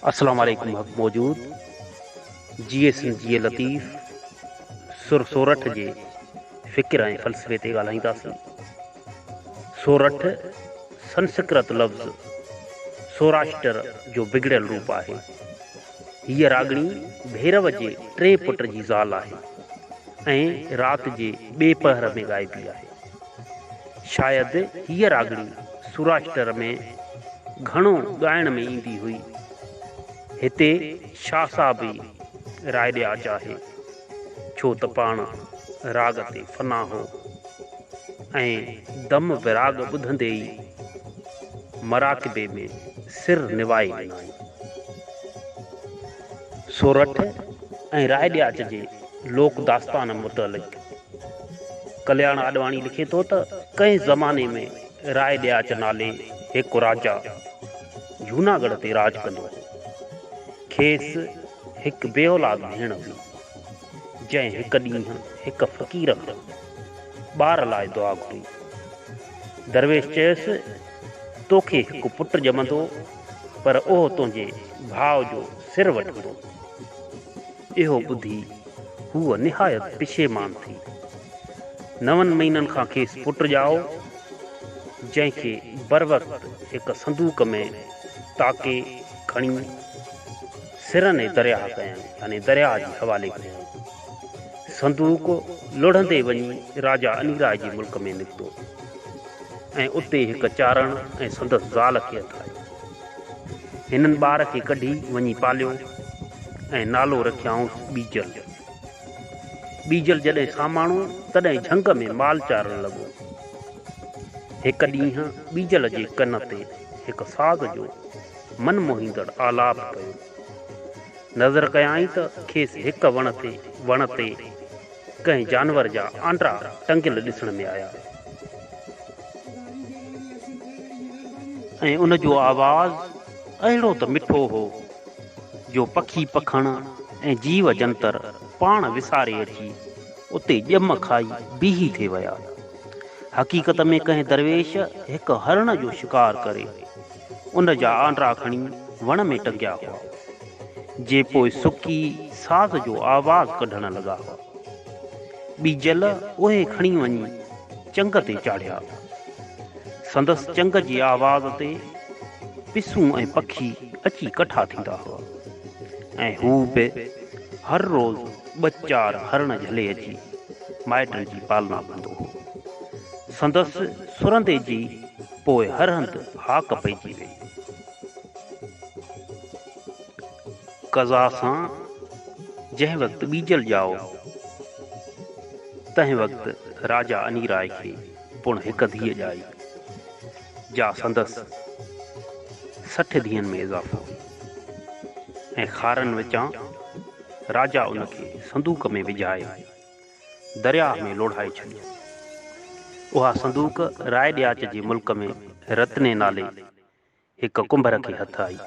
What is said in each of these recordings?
السلام عليڪم حق موجود جيئي سنڌ جيئي لطيف سر سورٺ جي فڪر ۽ فلسفي تي ڳالهائينداسين. سورٺ سنسڪرت لفظ سوراشٽر جو بگڙيل روپ آهي. هيء راڳڻي ڀيرو جي ٽئين پٽ جي زال آهي ۽ رات جي ٻئي پهر ۾ ڳائبي آهي. شايد هيء راڳڻي سوراشٽر ۾ گهڻو ڳائڻ ۾ ايندي هئي. هتي شاهه صاحب ئي راء ڏياچ آهي، ڇو ته پاڻ راڳ تي فنا هو ۽ دم به راڳ ٻڌندي ئي مراقبي ۾ سر نوائي ڏنائين. سورٺ ۽ راء ڏياچ جي لوڪ داستان متعلق ڪلياڻ آڏواڻي لکي ٿو ته ڪنهن زماني ۾ راء ڏياچ نالي هڪ راجا جهوناڳڙهه تي راڄ ڪندو هو. کيس هڪ بي اولاد ڀيڻ هئي، جنهن هڪ ڏينهن هڪ فقير کان ٻار لاء دعا گهري. درويش چيس، توکي هڪ پٽ ڄمندو، پر اهو تنهنجي ڀاء جو سر وٺندو. اهو ٻڌي هوء نهايت پشيمان ٿي. نون مهينن کان کيس پٽ ڄائو، جنهن کي بروقت هڪ صندوق ۾ تاڪي کڻي سرن ۽ درياهه ڪيائين، يعني درياهه جي حوالي ڪيائين. صندوق لڙهندي وڃي راجا انيراء جي ملڪ ۾ نڪتو ۽ اتي هڪ چارڻ ۽ سندس زال کي هٿ آيو. هنن ٻار کي ڪڍي وڃي پاليو ۽ نالو رکيائونس ٻيجل. ٻيجل جڏهن ساماڻو، تڏهن جهنگ ۾ مال چارڻ لڳو. هڪ ڏينهن ٻيجل جي ڪن تي هڪ ساز جو من موهيندڙ آلاپ پيو. نظر ڪيائين ته کيس هڪ وڻ تي وڻ تي ڪنهن جانور جا آنڊرا ٽنگيل ڏسڻ ۾ آيا ۽ ان جو آواز اهڙو ته مٺو هو جو پکي پکڻ ۽ جيو جنتر پاڻ وساري اچي اتي ڄم کائي بيهي ٿي ويا. حقيقت ۾ ڪنهن درويش هڪ هرڻ جو شڪار ڪري ان جا آنڊرا کڻي وڻ ۾ ٽنگيا هئا، جي پوء سڪي ساز جو آواز ڪڍڻ لڳا هئا. ٻيجل اهي کڻي وڃي چنگ تي چاڙهيا. سندس چنگ جي آواز تي پسون ۽ پکي اچي ڪٺا ٿيندا هئا ۽ هو به هر روز ٻه چار هرڻ جهلي اچي مائٽن جي پالنا ڪندو هو. سندس سرندي جي پوء هر هنڌ هاڪ پئجي ويئي. قضا سان جنهن وقت ٻيجل ڄائو، تنهن وقت راجا انيراء کي پڻ هڪ ڌيء ڄائي، جا سندس 60 ڌيئن ۾ اضافو هئي ۽ خارن وچان راجا ان کي صندوق ۾ وجهائي درياهه ۾ لوڙهائي ڇڏيو. اها صندوق راء ڏياچ جي ملڪ ۾ رتني نالي هڪ ڪنڀر کي هٿ آئي.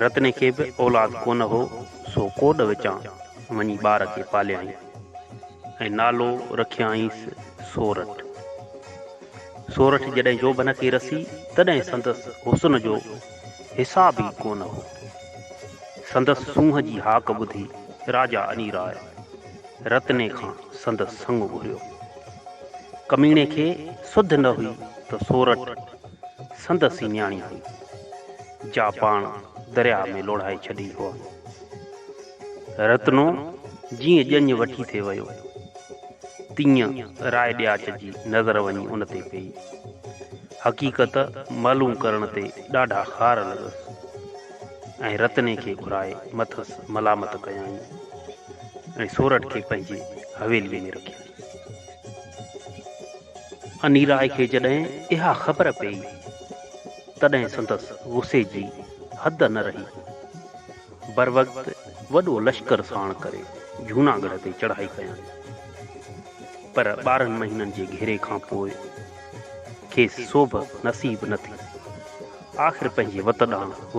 رتني کي به اولاد ڪونه هو، سو ڪوڏ وچان وڃي ٻار کي پاليائين ۽ نالو رکيائينس سورٺ. سورٺ جڏهن جوڀن کي رسي، تڏهن سندس حسن جو حساب ئي ڪونه هو. سندس سونهن جي هاڪ ٻڌي راجا انيراء رتني کان سندس سڱ گهريو. ڪميڻي کي سڌ نه هئي ته سورٺ سندس ئي نياڻي هئي، جا پاڻ درياهه ۾ لوڙهائي ڇڏي هئائين. رتنو جيئن ڄڃ وٺي ٿي ويو، تيئن راء ڏياچ جي نظر وڃي ان تي پيئي. حقيقت معلوم ڪرڻ تي ڏاڍا خار لڳس ۽ رتني کي گهرائي مٿس ملامت ڪيائين ۽ سورٺ کي پنهنجي حويليء ۾ رکيائين. انيراء کي جڏهن اها خبر پيئي، تڏهن سندس غصي جي حد نه رهي. بروقت وڏو لشڪر ساڻ ڪري جهوناڳڙهه تي چڙهائي ڪيائين. پر 12 مهينن جي گهيري کان پوء کيس سوڀ نصيب نه ٿي. آخر پنهنجي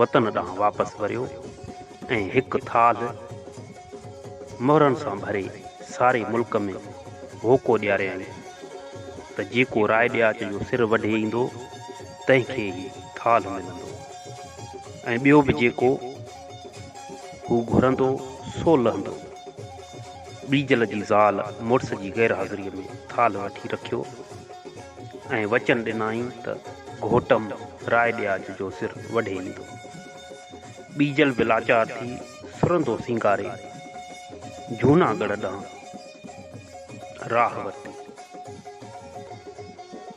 وطن ڏانهن واپس وريو ۽ هڪ ٿالهه مهرن سان ڀري ساري ملڪ ۾ هوڪو ڏياريائين ته جيڪو راء ڏياچ جو سر وڍي ايندو، تنهن کي هي ٿالهه ملندو. ۽ ٻيو به جيڪو هو گهرندو سو لهندو. ٻيجل جي زال مڙس جي غير حاضريء ۾ ٿالهه وٺي رکيو ۽ وچن ڏنائين ته گهوٽم راء ڏياچ جو سر وڍي ايندو. ٻيجل به لاچار ٿي سرندو سينگاري جهوناڳڙهه ڏانهن راهه ورتي.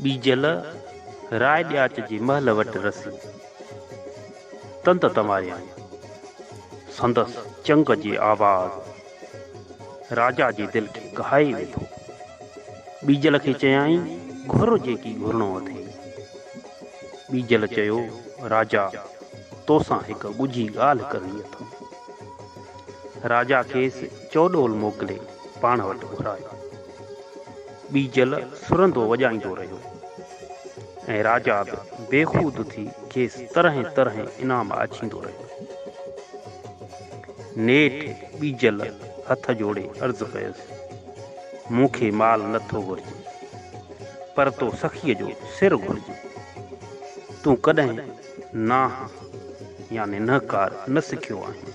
ٻيجل راء ڏياچ جي محل وٽ رسي تند تنواريائين. سندس چنگ جي آواز راجا جي دل کي گهائي وڌو. ٻيجل کي چيائين، گهر جيڪي گهرڻو اٿئي. ٻيجل چيو، راجا، توسان هڪ ڳجهي ڳالهه ڪرڻي اٿم. راجا کيس چوڏول موڪلي پاڻ وٽ گهرايو. ٻيجل سرندو وڄائيندو رهيو ۽ راجا به بيخود ٿي کيس طرحين طرحين انعام آڇيندو رهيو. نيٺ ٻيجل هٿ جوڙي عرض ڪيس، مون کي مال نه ٿو گهرجي، پر تو سخيء جو سر گهرجي. تون ڪڏهن ناهه يعني نهڪار نه سکيو آهين،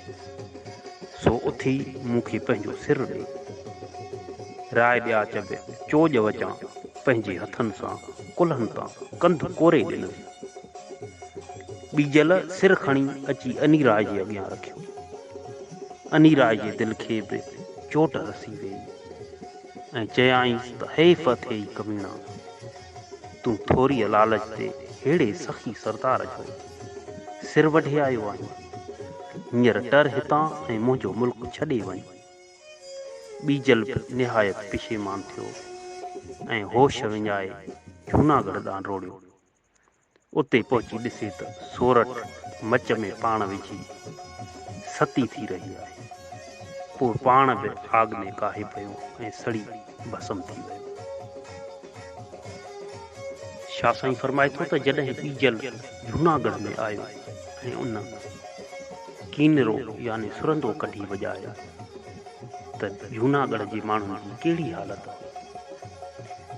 سو اٿي مون کي پنهنجو سر ڏي. راء ڏياچ به چوڄ وچان پنهنجي هٿن سان ڪلهن تان ڪنڌ ڪوري ڏنس. ٻيجل سر کڻي اچي انيراء جي اڳيان رکيو. انيراء جي دل کي به چوٽ رسي ويئي ۽ چيائينس ته حيف اٿيئي ڪميڻا! تون ٿوريء لالچ تي ههڙي سخي سردار جو سر وڍي آيو آهين. هينئر ٽر هتان ۽ منهنجو ملڪ ڇڏي وڃ. ٻيجل به نهايت پشيمان ٿيو ۽ هوش وڃائي جهوناڳڙهه ڏانهن ڊوڙيو. اتي پهچي ڏسي ته سورٺ مچ ۾ پاڻ وجهي ستي ٿي رهي آهي. پوء پاڻ به آڳ ۾ ڪاهي پيو ۽ سڙي ڀسم ٿي ويو. شاهه سائين فرمائي ٿو ته جڏهن ٻيجل جهوناڳڙهه ۾ آيو ۽ ان ڪينرو يعني سرندو ڪڍي وڄايو ته جهوناڳڙهه جي ماڻهن جي ڪهڙي حالت هئي.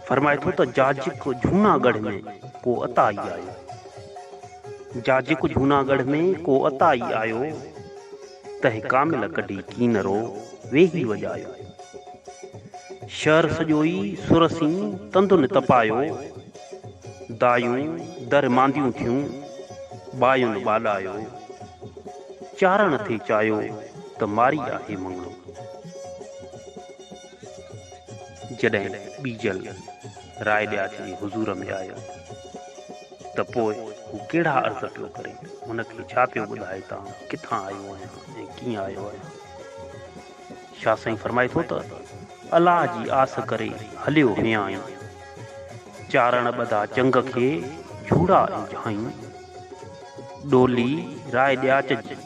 فرمائي ٿو ته جاجڪ جهوناڳڙهه ۾ ڪو عطائي آيو. جاجڪ جهوناڳڙهه ۾ ڪو عطائي آيو، تنهن ڪامل ڪڍي ڪينرو ويهي وڄايو. شهر سڄوئي سر سين تندن تپايو، دايون در مانديون ٿيون، ٻاين ٻاڏايو. چارڻ ٿي چايو ته ماري آهي مڱڻو. جڏهن ٻيجل راء ڏياچ جي حضور ۾ آيو ته پوء هو ڪهڙا عرض پيو ڪري، هن کي ڇا پيو ٻڌائي ته آئون ڪٿان آيو آهيان ۽ ڪيئن آيو آهيان؟ شاهه سائين فرمائي ٿو ته، الله جي آس ڪري هليو هيائين، چارڻ ٻڌا چنگ کي جهوڙا ۽ جهائين، ڏولي راء ڏياچ جي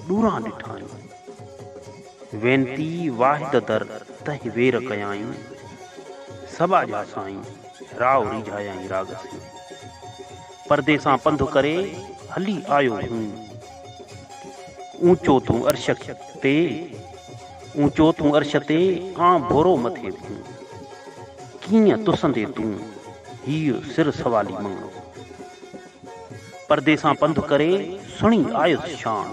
ڏوران ڏٺائين. وينتي واحد در تنهن وير ڪيائين، سٻاجها سائين راء ريجهايائين راڳ سين. پرديسان پنڌ ڪري هلي آيو هون، اونچو تون عرش تي، اونچو تون عرش تي آن ڀورو مٿي ڀون. ڪيئن تسندي تون هيء سر سوالي مڱڻو. پرديسان پنڌ ڪري سڻي آيس شان.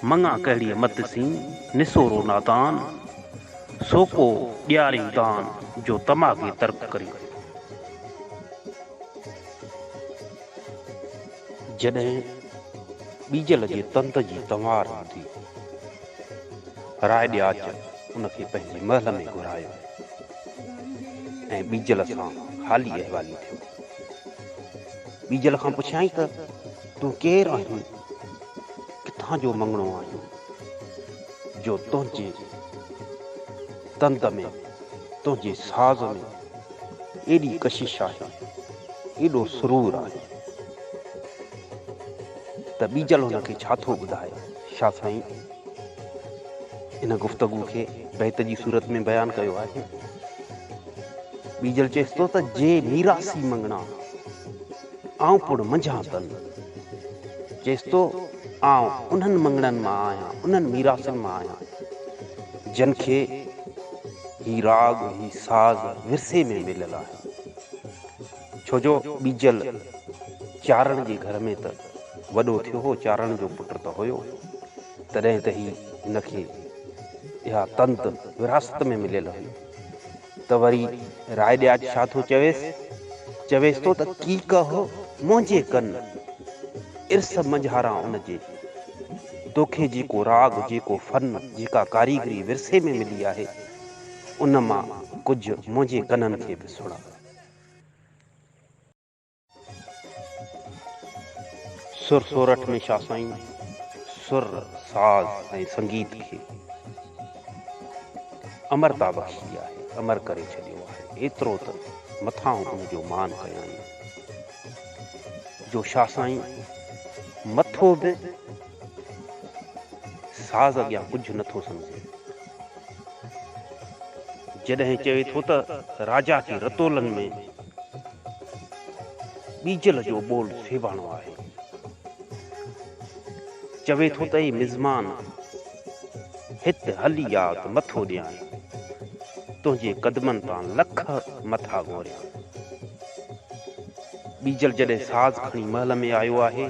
مڱان ڪهڙيء مت سين، نسورو نادان، سوڪو ڏيارين دان، جو تماڪي ترڪ ڪرين. جڏهن ٻيجل جي تند جي تنوار ٻڌي، راء ڏياچ ان کي پنهنجي محل ۾ گهرايو ۽ ٻيجل سان حالي احوالي ٿيو. ٻيجل کان پڇيائين ته، تون ڪير آهين؟ ڪٿان جو مڱڻو آهين، جو تنهنجي تند ۾، تنهنجي ساز ۾ ايڏي ڪشش آهي، ايڏو سرور آهي؟ ته ٻيجل هن کي ڇا ٿو ٻڌائي؟ شاهه سائين ان گفتگو کي بيت جي صورت ۾ بيان ڪيو آهي. ٻيجل چيس ٿو ته جي ميراثي مڱڻا، آئون پڻ منجهان تن. چيس ٿو، آئون انهن مڱڻن مان آهيان، انهن ميراثين مان آهيان، جن کي هي راڳ، هي ساز ورثي ۾ مليل آهي. ڇو جو ٻيجل چارڻ جي گهر ۾ ته. وڏو ٿيو هو، چارڻ جو پٽ ته هيو، تڏهن ته هي هن کي اها تند وراثت ۾ مليل هئي. ته وري راء ڏياچ ڇا ٿو چويس؟ چويس ٿو ته ڪي ڪهه منهنجي ڪن، ارس منجهاران ان جي. توکي جيڪو راڳ، جيڪو فن، جيڪا ڪاريگري ورثي ۾ ملي آهي، ان مان ڪجهه منهنجي ڪنن کي به سڻاء. سر سورٺ ۾ شاهه سائين سر، ساز ۽ سنگيت کي امرتا بخشي آهي، امر ڪري ڇڏيو آهي. ايترو ته مٿانهون ان جو مان ڪيائين جو شاهه سائين مٿو به ساز اڳيان ڪجهه نٿو سمجهي. جڏهن چوي ٿو ته راجا کي رتولن ۾ ٻيجل جو ٻول سيباڻو آهي. چوي ٿو ته اي مزمان! هت هلي آ ته مٿو ڏيانء. تنهنجي قدمن تان لک مٿا گهوريان. ٻيجل جڏهن ساز کڻي محل ۾ آيو آهي،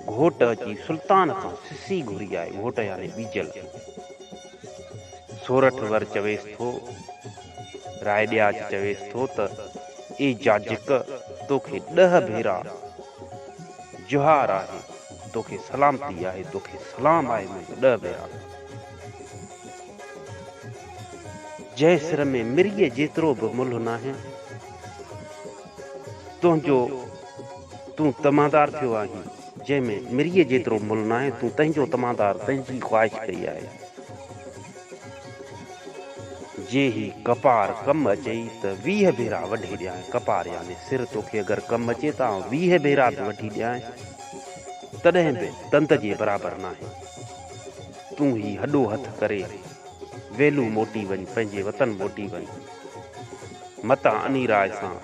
گهوٽ اچي سلطان کان سسي گهري آهي، گهوٽ يعني ٻيجل. سورٺ ور چويس ٿو، راء ڏياچ چويس ٿو ته اي جاجڪ توکي ڏهه ڀيرا جهار آهي، توکي سلامتي آهي، توکي سلام آهي منهنجو ڏهه ڀيرا. جنهن سر ۾ مريء جيترو به ملهه ناهي، تنهنجو تون طمعدار ٿيو آهين، جنهن ۾ مريء جيترو ملهه ناهي، تون تنهن جو طمعدار، تنهن جي خواهش ڪئي آهي. جي هي ڪپار ڪم اچئي ته 20 ڀيرا وڍي ڏيانء، ڪپار يعني سر توکي اگر ڪم اچي ته آئون 20 ڀيرا به وڍي ڏيانء، تڏهن به تند جي برابر ناهي. تون هي هڏو هٿ ڪري ويلو موٽي وڃ، پنهنجي وطن موٽي وڃ. متان انيراء سان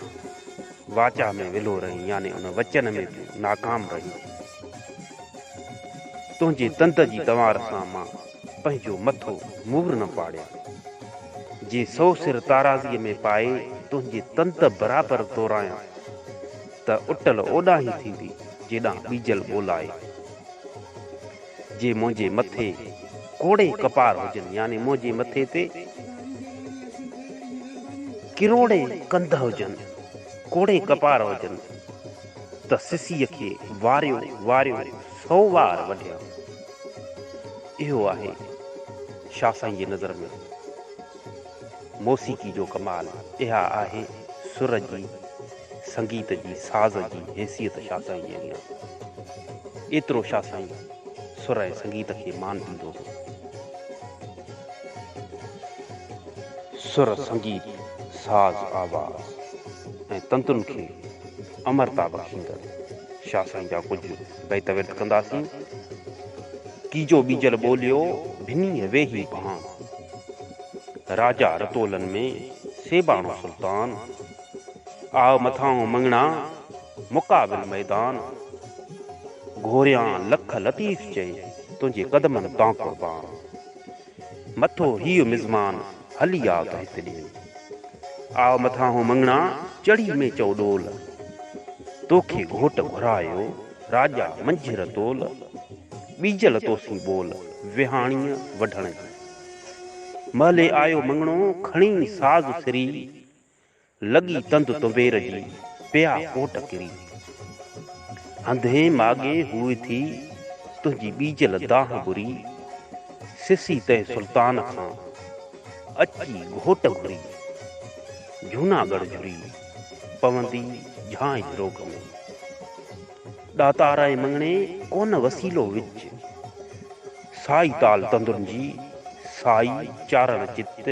واچا ۾ ولهو رهين يعني ان وچن ۾ تون ناڪام رهين. تنهنجي تند جي تنوار سان مان پنهنجو مٿو مور نه پاڙيان. جي سو سر تارازيء ۾ پائي تنهنجي تند برابر تورايان ته اٽل اوڏانهين ٿيندي جيڏانهن ٻيجل ٻولائي. جي منهنجي مٿي ڪوڙي ڪپار هجن يعني منهنجي مٿي تي ڪروڙين ڪنڌ هجن، ڪوڙي ڪپار هجن ته سسيء کي واريو واريو سو وار وڍيان. اهو آهي شاهه سائين جي نظر ۾ موسيقي جو ڪمال، اها آهي سر جي سنگيت جي ساز جي حيثيت شاهه سائين جي اڳيان. ايترو شاهه سائين سر ۽ سنگيت کي مان ڏيندو هو. سر، سنگيت، ساز، آواز ۽ تنتن کي امرتا بخشيندڙ شاهه سائين جا ڪجهه بيت ورد ڪنداسين. ڪيجو ٻيجل ٻوليو، ڀنيء ويهي ڀاڻ. راجا رتولن ۾، سيباڻو سلطان. آء مٿانهون مڱڻا، مقابل ميدان. گهوريان لک لطيف چئي، تنهنجي قدمن تان قربان. مٿو هيء مزمان، هلي آء ته هت ڏين. آء مٿانهون مڱڻا، چڙهي ۾ چئو ڏول. توکي گهوٽ گهرايو، راڄا منجهه رتول. ٻيجل توسين ٻول، ويهاڻيء وڍڻ جي. مهلي آيو مڱڻو، کڻي ساز سري. لڳي تند تنبير جي، پيا ڪوٽ ڪري. هنڌين ماڳين هوء ٿي، تنهنجي ٻيجل دانهن بري. سسي تنهن سلطان کان، اچي گهوٽ گهري. جهوناڳڙهه جهري، پوندي جهانء جهروڪ ۾. ڏاتار ۽ مڱڻي، ڪونه وسيلو وچ. سائي تال تندرن جي، سائي چارڻ چت،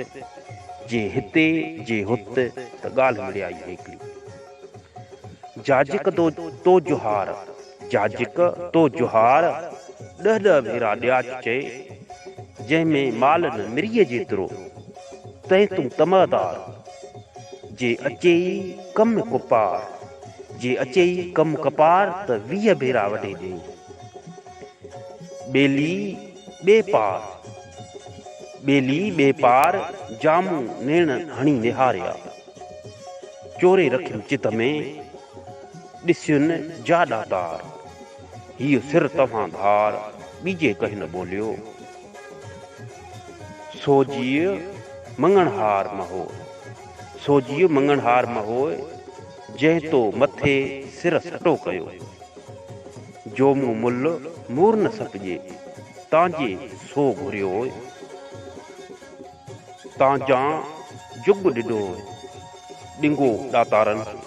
جي هتي جي هت، ته ڳالهه مڙيائي هيڪلي. جاجڪ دو تو جهار، جاجڪ تو جهار، ڏهه ڏهه ڀيرا ڏياچ چئي، جنهن ۾ مال نه مريء جيترو، تنهن تون طمعدار، جي اچيئي ڪم ڪپار، جي اچيئي ڪم ڪپار، ته 20 ڀيرا وڍي ڏيئين. ٻيلي ٻئي پار، ٻيلي ٻئي پار، جامون نيڻ هڻي نهاريا. چوري رکيم چت ۾، ڏسين جا ڏاتار. هيء سر توهان ڌار، ٻيجي ڪنهن نه ٻوليو. سو جيء مڱڻهار نه هوء. سو جيء مڱڻهار نه هوء، جنهن تو مٿي سر سٽو ڪيو. جو مون مل مور نه سپڄي، تان جي سو گهريو. تان جان جڳ ڏڍو، ڏنگو ڏاتارن کي.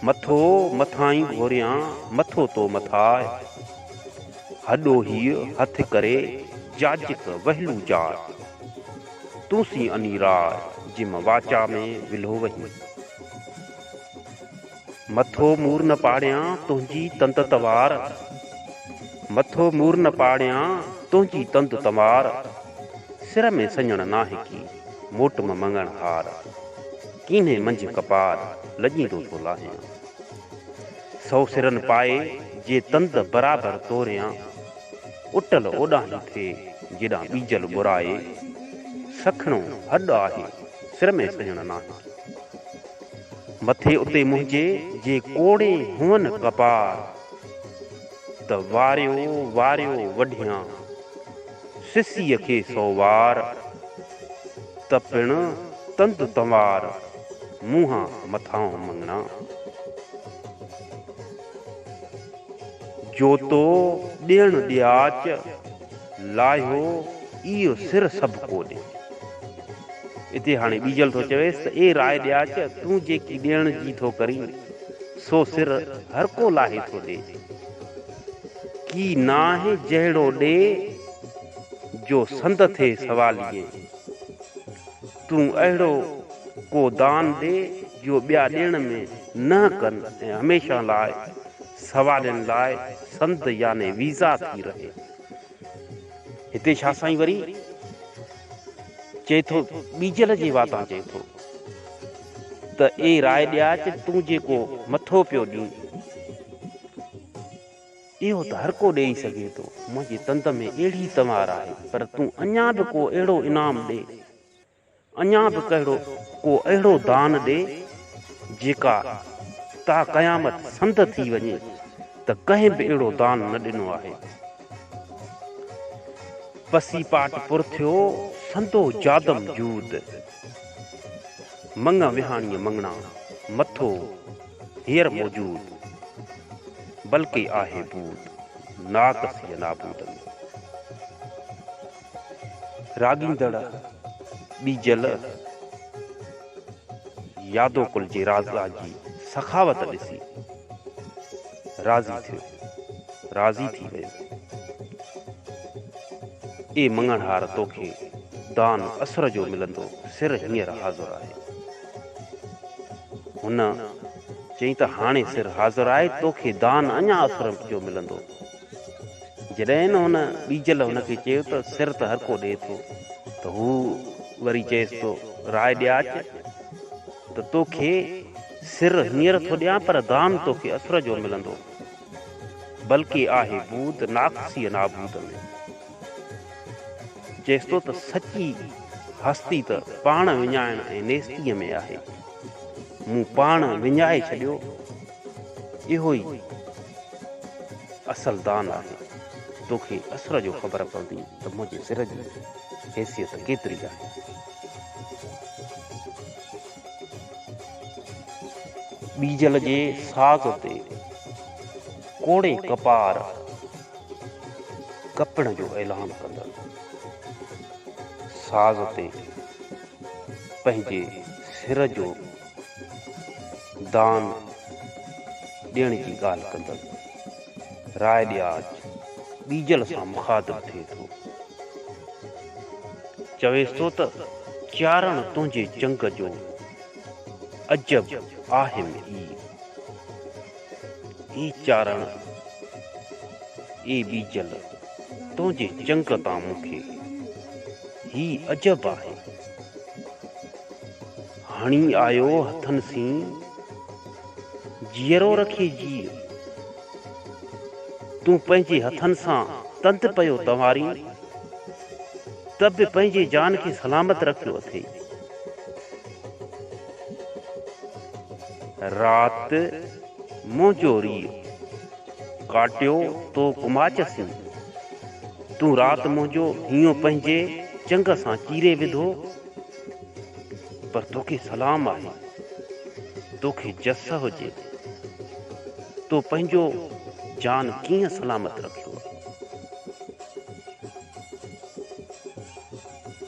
مٿو مٿائين گهوريان، مٿو تو مٿاء. هڏو هيء هٿ ڪري، جاجڪ وهلو جاء. تون سين اني راء، جم واچا ۾ ولهو وهين. مٿو مور نه پاڙيان، تنهنجي تند تنوار. مٿو مور نه پاڙيان، تنهنجي تند تنوار. سر ۾ سڃڻ ناهه ڪي، موٽ م مڱڻ هار. ڪينهي منجهه ڪپار، لڄيندو ٿو لاهيان. سو سرن پائي، جي تند برابر توريان. اٽل اوڏانهين ٿئي، جيڏانهن ٻيجل ٻرائي. سکڻو هڏ آهي، سر ۾ سڃڻ ناهه ڪي. مٿي اتي منهنجي، جي ڪوڙي هئن ڪپار. ته واريو واريو وڍيان، سسيء کي سو وار. ته پڻ تند تنوار، منهان مٿانهون مڱڻا. جو تو ڏيڻ ڏياچ، لاهيو ايء سر سڀڪو ڏي. اتي هاڻي ٻيجل ٿو چويس ته اي راء ڏياچ، تون جيڪي ڏيڻ جي ٿو ڪرين، سو سر هر ڪو لاهي ٿو ڏي. ڪي ناهه جهڙو ڏي، جو سند ٿئي سواليين. تون اهڙو ڪو دان ڏي، جو ٻيا ڏيڻ ۾ ننهن ڪن ۽ هميشه لاء سوالين لاء سند يعني ويزا ٿي رهي. هتي شاهه سائين وري چئي ٿو، ٻيجل جي واتان چئي ٿو ته اي راء ڏياچ تون جيڪو مٿو پيو ڏين، اهو ته هر ڪو ڏيئي سگهي ٿو، منهنجي تند ۾ اهڙي تنوار آهي، پر تون اڃا به ڪو اهڙو انعام ڏي، اڃا به ڪهڙو ڪو اهڙو دان ڏي، جيڪا تا قيامت سند ٿي وڃي ته ڪنهن به اهڙو دان نه ڏنو آهي. پسي پاٽ پر ٿيو، سندو جادم جود. مڱ وهاڻيء مڱڻا، مٿو هينئر موجود، بلڪه آهي بود، ناقصيء نابود ۾. راڳيندڙ ٻيجل يادوڪل جي راجا جي سخاوت ڏسي راضي ٿيو، راضي ٿي ويو. اي مڱڻهار توکي دان اسر جو ملندو، سر هينئر حاضر آهي. هن چيائين ته هاڻي سر حاضر آهي، توکي دان اڃا اسر جو ملندو. جڏهن هن ٻيجل هن کي چيو ته سر ته هر ڪو ڏئي ٿو ته هو وري چيس ٿو راء ڏياچ ته توکي سر هينئر ٿو ڏيان پر دان توکي اسر جو ملندو بلڪه آهي بود ناقصيء نابود ۾. چيس ٿو ته سچي هستي ته پاڻ وڃائڻ ۽ نيستيء ۾ آهي. مون پاڻ وڃائي ڇڏيو. اهو ئي اصل دان آهي. توکي اسر جو خبر پوندي ته منهنجي سر جي حيثيت ڪيتري آهي. ٻيجل جي ساز تي ڪوڙي ڪپار ڪپڻ جو اعلان ڪندڙ ساز تي پنهنجي سر جو دان ڏيڻ جي ڳالهه ڪندڙ راء ڏياچ ٻيجل سان مخاطب ٿئي ٿو. چويس ٿو ته چارڻ تنهنجي چنگ جو عجب آهيم اي. اي چارڻ، اي ٻيجل، تنهنجي چنگ تان مون کي هي عجب آهي. هڻي آيو هٿن سين، جيئرو رکي جيء. تون پنهنجي هٿن سان تند پيو تنوارين، ته به پنهنجي جان کي سلامت رکيو اٿئي. رات منهنجو ريء. ڪاٽيو تو ڪماچ سين. تون رات منهنجو هينئون پنهنجي چنگ سان چيري وڌو. پر توکي سلام آهي، توکي جس هجي، تو پنهنجو جان ڪيئن سلامت رکيو آهي؟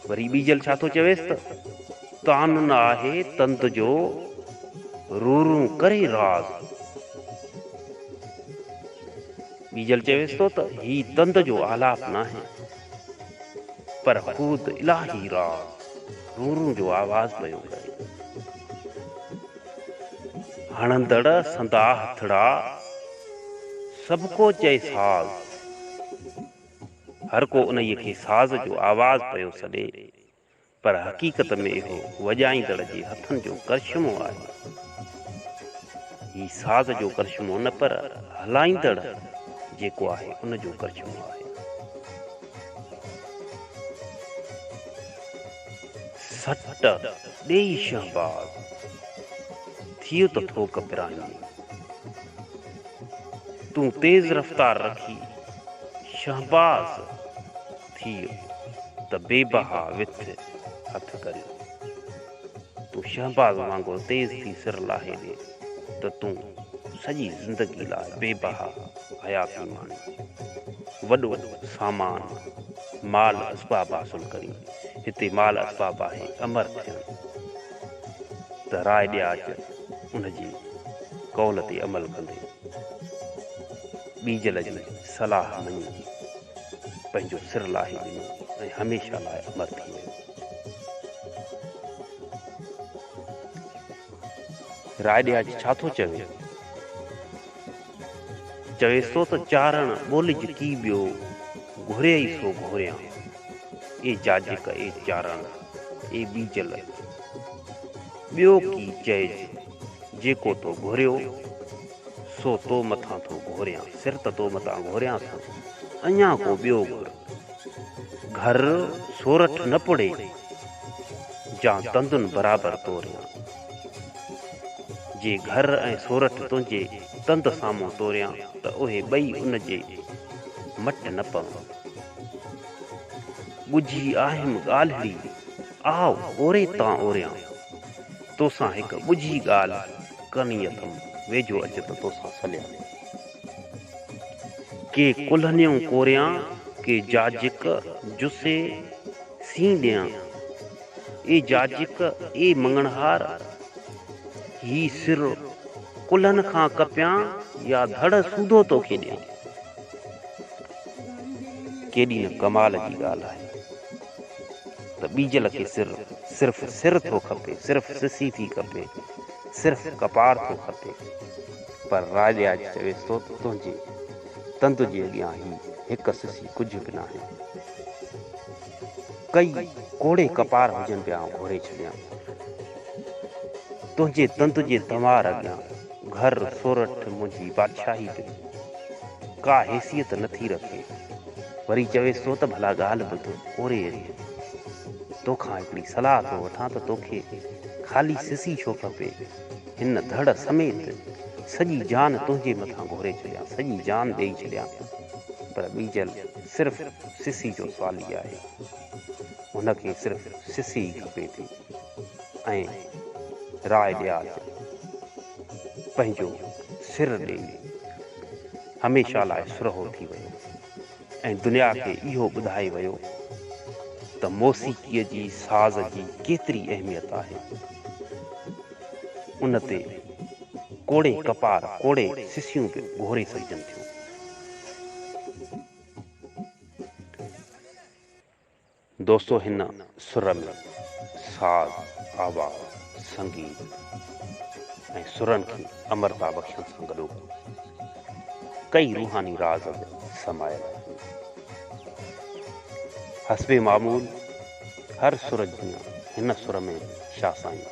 وري ٻيجل ڇا ٿو چويس ته، تان نه آهي تند جو، رورون ڪري راز. ٻيجل چويس ٿو ته، هي تند جو آلاپ ناهي، پر خود الاهي راز رورون جو آواز پيو ڪري. هڻندڙ سندا هٿڙا، سڀڪو چئي ساز. هر ڪو انهيء کي ساز جو آواز پيو سڏي، پر حقيقت ۾ اهو وڄائيندڙ جي هٿن جو ڪرشمو آهي. هي ساز جو ڪرشمو نه پر هلائيندڙ جيڪو آهي ان جو ڪرشمو آهي. سٽ ڏيئي شهباز، ٿيء ته ٿوڪ پرائين. تون تيز رفتار رکي شهباز ٿيء ته بي بها وٿ هٿ ڪرين. تون شهباز وانگر تيز ٿي سر لاهي ڏي ته تون سڄي زندگي لاء بي بها حياتي ماڻين. وڏو سامان، مال اسباب حاصل ڪرين. هتي مال اسباب آهي امر ٿيڻ. ته راء ڏياچ ان جي قول تي عمل ڪندي ٻيجل جي صلاح مڃي پنهنجو سر لاهي ڏنو ۽ هميشه لاء امر ٿي ويو. راء ڏياچ ڇا ٿو چوي؟ چويس ٿو ته چارڻ ٻولج ڪي ٻيو، گهوريئي سو گهوريان. اي جاجڪ، اي چارڻ، اي ٻيجل، ٻيو ڪي چئج، جيڪو تو گهوريو، سو تو مٿان ٿو گهوريان، سر ته تو متان گهوريان ٿو، اڃا ڪو ٻيو گهر. گهر سورٺ نه پڙي، جان تندن برابر توريان. جي گهر ۽ سورٺ تنهنجي تند سامهون توريان ته اهي ٻئي ان جي مٽ نه پون. ڳجهي آهيم ڳالهڙي، آء اوري تان اوريان. توسان هڪ ڳجهي ڳالهه ڪرڻي اٿم، ويجهو اچ ته توسان سليان. ڪي ڪلهنيون ڪوريان، ڪي جاجڪ جسي سين ڏيان. اي جاجڪ، اي مڱڻهار، هي سر ڪلهن کان ڪپيان يا ڌڙ سوڌو توکي ڏيان. ڪيڏي نه ڪمال جي ڳالهه آهي ته ٻيجل کي سر صرف سر ٿو کپي، صرف سسي ٿي کپي، صرف ڪپار ٿو کپي، پر راء ڏياچ چويس ٿو ته تنهنجي تند جي اڳيان هي هڪ سسي ڪجهه به ناهي. ڪئي ڪوڙي ڪپار هجن به آئون گهوري ڇڏيان. تنهنجي تند جي تنوار اڳيان گهر سورٺ منهنجي بادشاهي به ڪا حيثيت نه ٿي رکي. وري چويس ٿو ته ڀلا ڳالهه ٻڌ اوري اچ. توکان هڪڙي صلاح ٿو وٺان ته توکي خالي سسي ڇو کپي؟ هن ڌڙ سميت سڄي جان تنهنجي مٿان گهوري ڇڏيان، سڄي جان ڏيئي ڇڏيان. پر ٻيجل صرف سسي جو سوالي آهي. هن کي صرف سسي ئي کپي ٿي ۽ راء ڏياچ پنهنجو سر ڏيئي هميشه لاء سرهو ٿي ويو ۽ دنيا کي اهو ٻڌائي ويو ته موسيقيء جي ساز جي ڪيتري اهميت آهي. ان تي ڪوڙي ڪپار، ڪوڙي سسيون به گهوري سگهجن ٿيون. دوستو هن سر ۾ ساز، آواز، سنگيت ۽ سرن کي امرتا بخشڻ سان گڏوگڏ ڪئي روحاني راز به سمايل آهن. حسب معمول هر سر جيان هن سر ۾ به شاهه سائين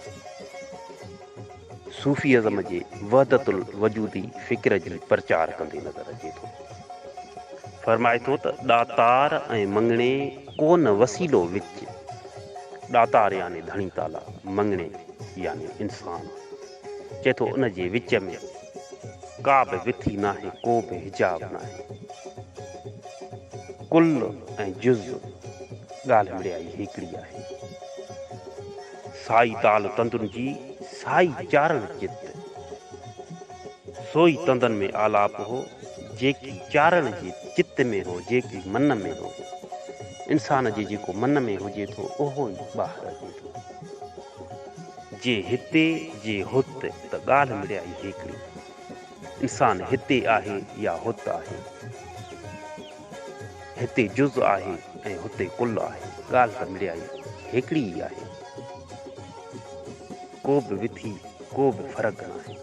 صوفي ازم جي وحدت الوجودي فڪر جي پرچار ڪندي نظر اچي ٿو. فرمائي ٿو ته ڏاتار ۽ مڱڻي ڪو نه وسيلو وچ، ڏاتار يعني ڌڻي تعاليٰ، مڱڻي يعني انسان، چئي ٿو ان جي وچ ۾ ڪا به وٿي ناهي، ڪو به حجاب ناهي. ڪل ۽ جز ڳالهه مڙيائي هيڪڙي آهي. سائي دال تندن جي، سائي چارڻ چت. سوئي تندن ۾ آلاپ هو، جيڪي چارڻ جي چت ۾ هو، جيڪي من ۾ هو. انسان جي جيڪو من ۾ هجي ٿو، اهو ئي ٻاهر اچي ٿو. جي هتي جي هت ته ڳالهه مڙيائي هيڪڙي. انسان هتي آهي يا هت آهي. هتي جز آهي ۽ هتي ڪل آهي. ڳالهه ته مڙيائي هيڪڙي ئي آهي. ڪو به وٿي ڪو به فرق ناهي.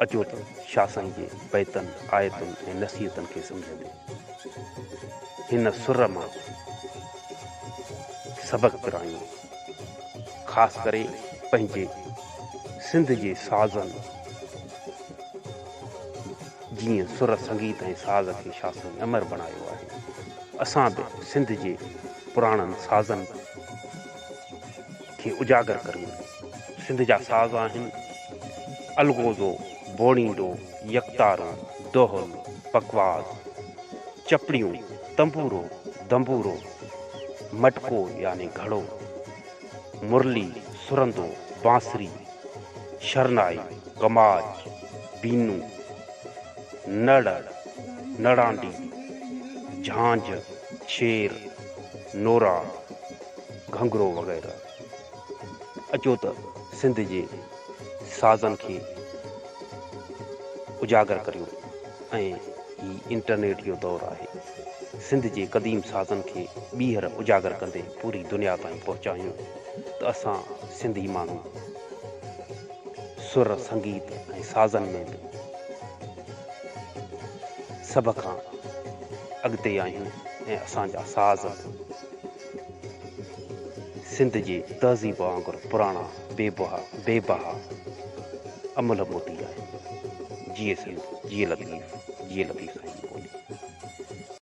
اچو ته شاهه سائين جي بيتن، آيتن ۽ نصيحتن کي سمجهندي هن سر مان سبق پرايون. خاص ڪري پنهنجي سنڌ جي سازن جيئن سر سنگيت ۽ ساز کي شاهه سائين امر بڻايو آهي. اسان به سنڌ جي پراڻن سازن کي اجاگر ڪريون. سنڌ جا ساز آهن، الغوزو، بوڻينڊو، يڪتارو، دهل، پڪواز، چپڙيون، تنبورو، دنبورو، مٽڪو يعني گهڙو، مرلي، سرندو، بانسري، شرنائي، ڪماج، بينو، نڙ، نڙانڊي، جهانجهه، ڇير، نورا، گهنگهرو وغيره. اچو ته سنڌ جي سازن کي اجاگر ڪريون ۽ هي انٽرنيٽ جو دور آهي. سنڌ جي قديم سازن کي ٻيهر اجاگر ڪندي پوري دنيا تائين پهچايون ته اسان سنڌي ماڻهو سر، سنگيت ۽ سازن ۾ به سڀ کان اڳتي آهيون ۽ اسان جا ساز به سنڌ جي تهذيب وانگر پراڻا بي بها املهه موتي آهن. جيئي سنڌ، جيئي لطيف، جيئي لطيف سائين.